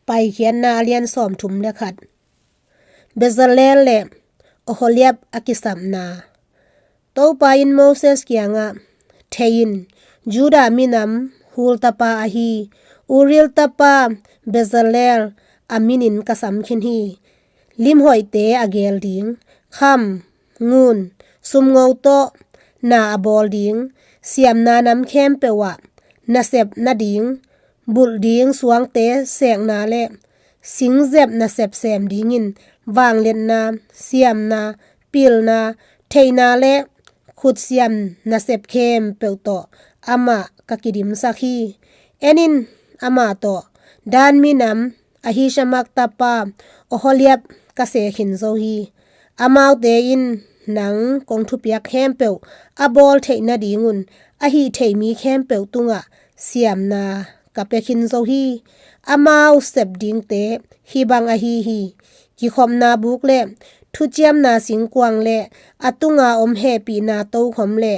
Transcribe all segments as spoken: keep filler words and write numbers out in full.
Paikhiatna a lian sawmthum le khat. Bezalel le Oholiab a kisapna. Topa in Moses kiangah, "Thei in, Judah minam Hur tapa ahi Uriel tapa Bezalel a minin ka sam khin hi. Limhoihte a geel ding, kham, ngun, sumngo tawh na a bawl ding, siamna nam khempeuh ah nasep nading, bulh ding suangte sekna le singzep nasep sem dingin vangliatna, siamna, pilna, theihna le khutsiam nasep khempeuh tawh amah ka kidimsak hi. En in, amah tawh Dan minam Ahisamak tapa Oholiab ka se khin zo hi. Amaute in nang kong thupiak khempeuh a bawl theih nadingun a hih thei mi khempeuh tungah siamna ka pia khin zo hi. Amau sep dingte hih bang ahi hi: kikhopna buk le thuciamna singkuang le a tunga om hehpihna tokhom le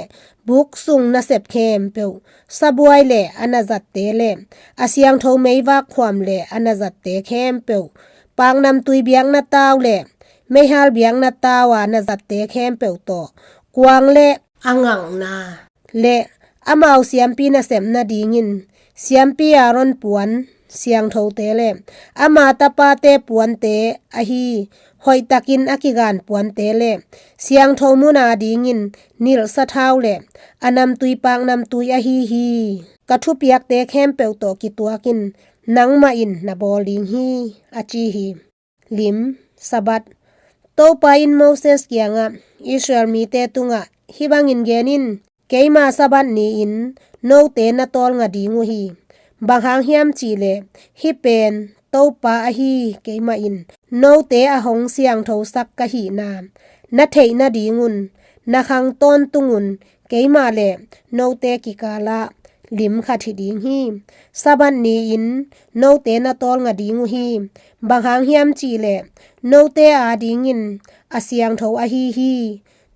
buk sung nasep khempeuh, sabuai le a nazatte le a siangtho meivak khuam le a nazatte khempeuh, paknamtui biakna tau le meihal biakna tau a nazatte khempeuh tawh, kuang le a ngakna le amau siampi nasep nadingin siampi Aaron puan siangthote le ama tapate puante ahi hoihtakin a kigan puante le siangtho mun adingin nilh sathau le a namtui paknamtui ahi hi. Ka thupiakte khempeuh tawh kituakin nangmah in na bawl ding hi," a ci hi. Lim, Sabbath. Topa in Moses kiangah, "Israel mite tungah hih bangin gen in: Keima Sabbath ni-in note na tawlnga ding uh hi. Bang hang hiam cihleh hih pen Topa ahi keimah in note a hong siangthosak ka hihna na theih nadingun na khang tawntungun keimah le note kikalah lim khat hi ding hi. Sabbath ni-in note na tawlnga ding uh hi. Bang hang hiam cihleh note adingin a siangtho ahi hi.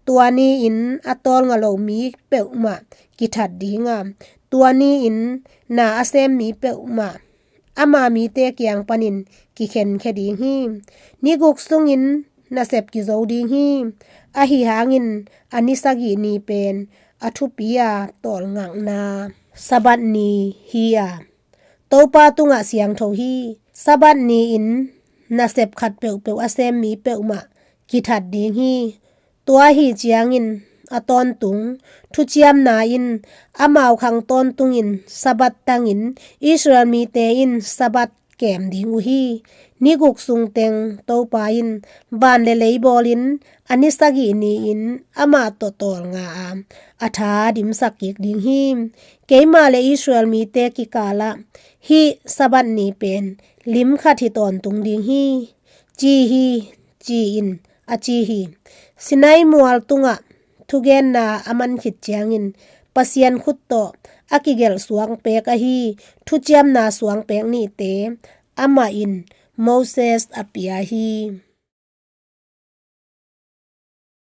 Tua ni-in a tawlnga lo mi peuhmah kithat ding a, tua ni-in na a sem mi peuhmah ama mite kiang panin kikhenkhia ding hi. Ni guk sungin nasep kizo ding hi. Ahi hangin a ni sagih ni pen a thupi a tawlngakna Sabbath ni hi a, Topa tungah siangtho hi. Sabbath ni-in nasep khat peuhpeuh a sem mi peuhmah kithat ding hi. Tua ahi ciangin a tawntung thuciamna in amau khang tawntungin Sabbath tangin Israel mite in Sabbath kem ding uh hi. Ni guk sungteng Topa in van le lei bawlin a ni sagih ni-in amah tawh tawlnga a, a tha dimsak kik ding hi. Keimah le Israel mite kikalah hih Sabbath ni pen lim khat hi tawntung ding hi, ci hi, ci-in a ci hi. Sinai mual tungah thugenna a man khit ciangin Pasian khut tawh a kigelh suangpek ahi thuciamna suangpek nihte amah in Moses a pia hi.